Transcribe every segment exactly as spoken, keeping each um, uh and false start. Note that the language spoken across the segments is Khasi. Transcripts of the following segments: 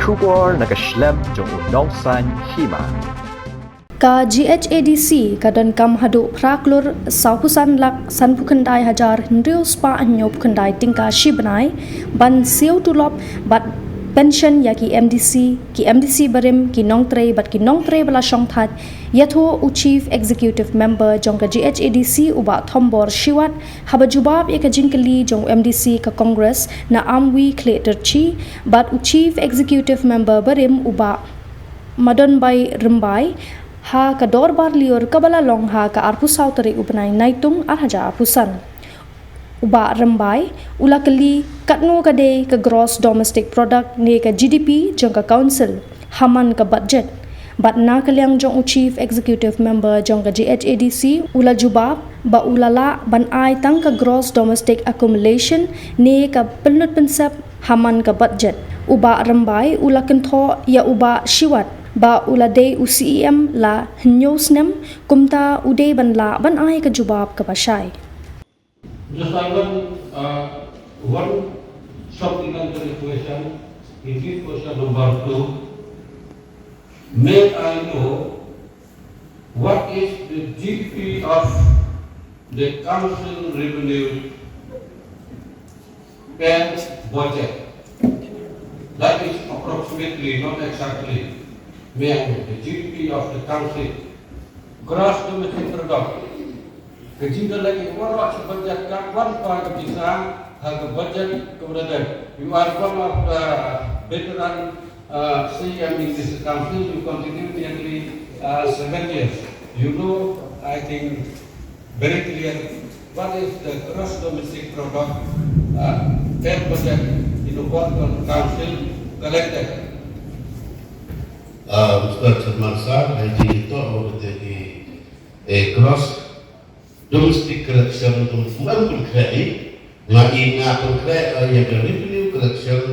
Khubor na ka shlem jong u nongsan hima. Ka G H A D C ka donkam haduh phra klur sawphew san lak sanphew khyndai hajar hynriew spah hynñiewphew khyndai tyngka shi bnai ban siew tulop bad pension ïa ki M D C, ki M D C barim, ki nongtrei bad ki nongtrei ba la shongthait, ïathuh u Chief Executive Member jong ka G H A D C u Bah Thombor Shiwat, haba jubab ïa ka jingkylli jong u M D C ka Congress na Amwi Khliehtyrshi bad u Chief Executive Member barim u Bah Madonbai Rymbai ha ka dorbar lyiur kaba la long ha ka arphew saw tarik u bnai Naitung ar hajar arphew san. U Bah Rymbai u la kylli katno ka dei ka gross domestic product ne ka G D P jong ka council ha man ka budget. Bad na ka liang jong u Chief Executive Member jong ka G H A D C u la jubab ba u la lah ban ai tang ka gross domestic accumulation ne ka pynlut pynsep ha man ka budget. U Bah Rymbai u la kynthoh ïa u Bah Shiwat ba u la dei u C E M la hynñiew snem, kumta u dei ban lah ban ai ka jubab kaba shai. Just I want, uh, one supplementary question. In this question number two, may I know what is the G D P of the council revenue per budget? That is approximately, not exactly. May I know the G D P of the council, gross domestic product? Ka jingdon lagi waroh sha budget ka wan pa ka jingsa ha ka budget ka budget. You are one of the veteran, uh, C E M in this council. You continue nearly, uh, seven years. You know, I think, very clear what is the gross domestic product, uh, per budget in the work on council collected. Uh, Mister Chairman Sir, I think ito, eh, gross domestic collection, dum kum em pynkhreh, nga i nga pynkhreh ïa ka revenue collection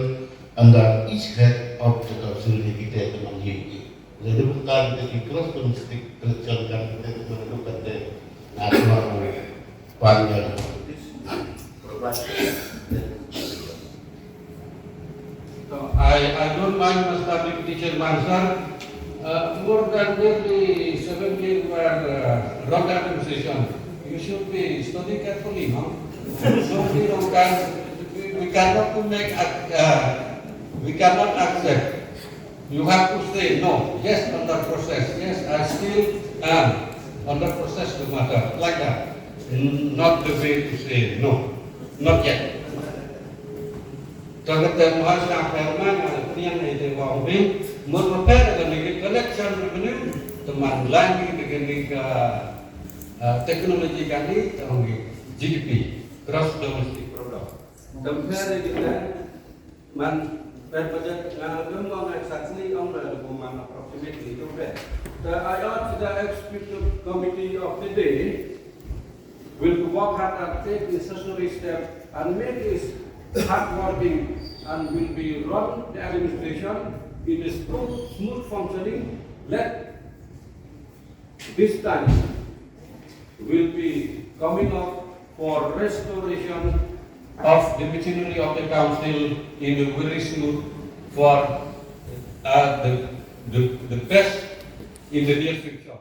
under each head of the council, hi kita teman hi. Lada bukan kita ki gross domestic collection kan kita teman itu kan te na semua pan ya. So, I, I don't mind, Mister Deputy Chairman, sir. Uh, more than nearly seven years we are, uh, road administration. You should be study carefully, no? So we don't can, we, we cannot to make, ac- uh, we cannot accept. You have to say no. Yes, under process. Yes, I still am under process the matter. Like that. N- Not the way to say no. Not yet. Ka kata mhai sha pher ma nga pynïang ïa te wa u bing. Mut ma pher ka ni collection revenue, te man lan ni ka ni ka, ah, technology ka ni, ka ni G D P, gross domestic product. Te pher ïa kita man per budget nga lem mo nga exactly ong da ko man approximately to pher. Te I urge the executive committee of the day will work hard and take necessary steps and make this hard working and will be run the administration in a smooth, smooth functioning. Let this time will be coming up for restoration of the machinery of the council in a very smooth for, uh, the, the, the best in the near future.